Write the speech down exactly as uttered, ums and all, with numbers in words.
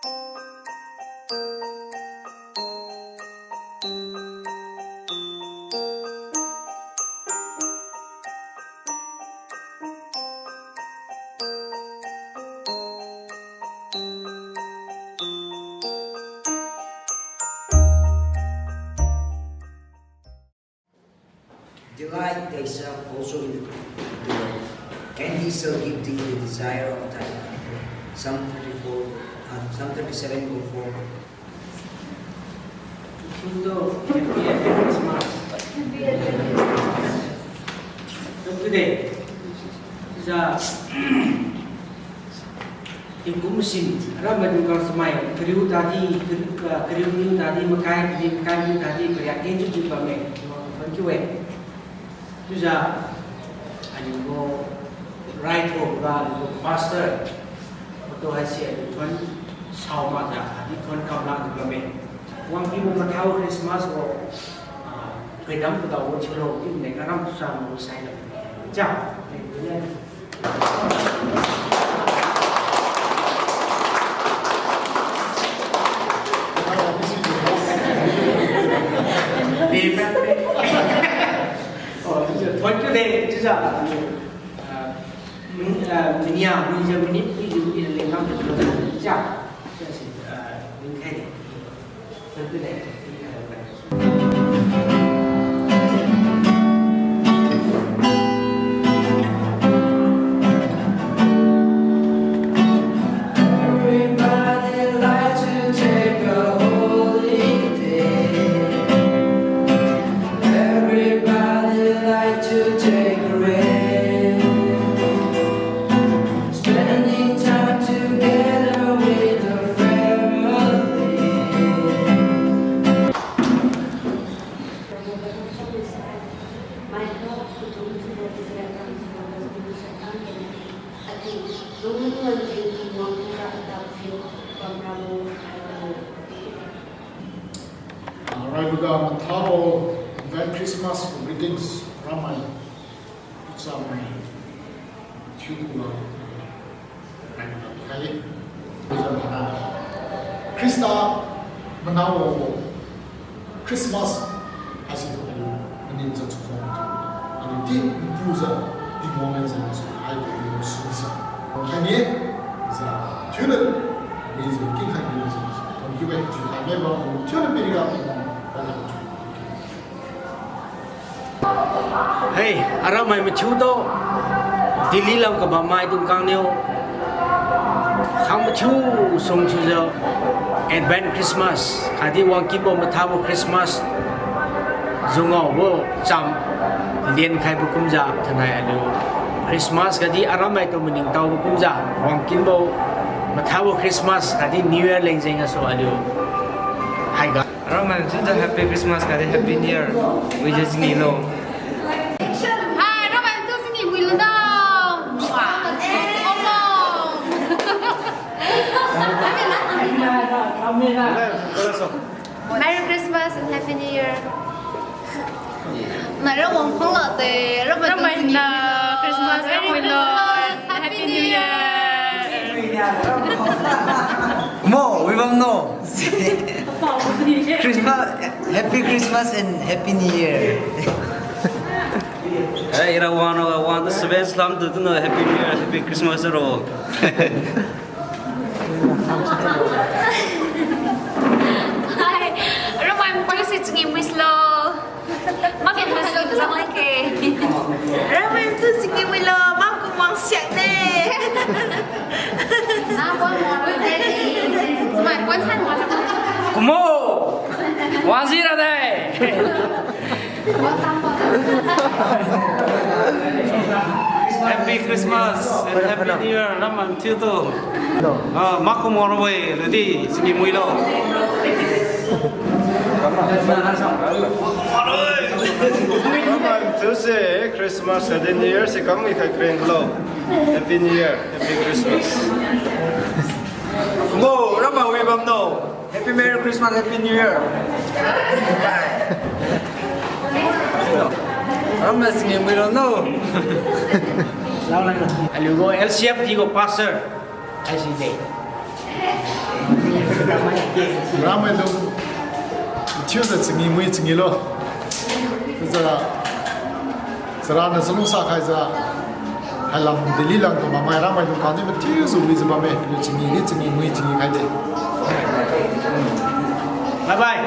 Delight thyself also in the Lord, and he shall give thee the desire of thy heart. Psalm thirty-four, uh, Psalm thirty-seven, verse four. Chiujiu, happy, happy Christmas. Happy Christmas. Thank you de. Chiujiu, tingkum masin, aram maidung kang chamai, kariu tadi, kariu, ah, kariu niu tadi, makai, kariu makai niu tadi, kariak keng chiujiu bamme, thank you e. Chiujiu, aliu gu raitho ga aliu gu pastor, photo haise aliu thuon sao makjiu, adi thuon kamlak di bamme. Wangkinbo mathabo Christmas gu, ah, thoidam kadaobo thiulo, chiu ne aram tusa magu sailo. Chiu, Amen. Oh, chiujiu, thank you de, chiujiu. Ah, min-, ah, minia, minjiu minit, pi ju, pi lengkam de, chiujiu. Chiujiu, ah, min khai de. Thank you de. Everybody like to take a holiday. Everybody like to take a rest. Spending time together with the family. Ah, raiboga mathabo Advent Christmas greetings ramai chamai thiubo ga raiboga khai-e. Khrista manabo Christmas haisi tu aliu maning jiu chakhuang tu aliu di npujiu Tingwang lenjiu masu haibo aliu sumsa khai ni-e. Jiu thiuniu, mijiu kingkhai ni-e jiu masu thank you e, chiu khai mibam thiuniu piriga Tingwang palam chiu. Hei, aramai mathiutu, Delhi lam kabam maidung kangniu, khang mathiu sung thiujiu, Advent Christmas khatdi wangkinbo mathabo Christmas, jungao bo cham, lienkhaibo kumjiu thainai aliu Christmas khatdi aramaitu maningtaobo kumjiu, wangkinbo mathabo Christmas khatdi New Year leng jeng gasu aliu haiga. Aramai chiujiu Happy Christmas khatdi Happy New Year wijiu chingi lo. Hai, aramai tu chingi wi lo da. Wa. Omo. Merry Christmas and Happy New Year. Nai rawang phung la de, ramai tu chingi wi lo. Christmas Happy New Year. Mo, wi bam no. Christmas, Happy Christmas and Happy New Year. Eh, ira wang no, wang tu seven salam tu, tu no Happy New Year, Happy Christmas ro. Hai, ramai mpui si chingi wi lo. Makin masu zang lagi. Ramai tu chingi wi lo, makum wang siak de. Kumo, wang si ra de. Happy Christmas and Happy New Year, ramai thiutu. Ah, makum wang roi, ludi, chingi wi lo. Ramai thiuse Christmas, Happy New Year, si kam wi khai kren lo. Happy New Year, Happy Christmas. Mo, ramai wi bam no. Happy Merry Christmas, Happy New Year. Ramai chingi wi lo no. Aliu gu L C F D gu pastor. Haisi de. Ramaidung thiujiu changi mui changi lo. Chiujiu, chara niu chalungsa khaijiu, hailam Delhi lam tu bamai ramaidung kadi mathiujiu wijiu bamme, paliu changi di changi mui changi khaide. Bye bye.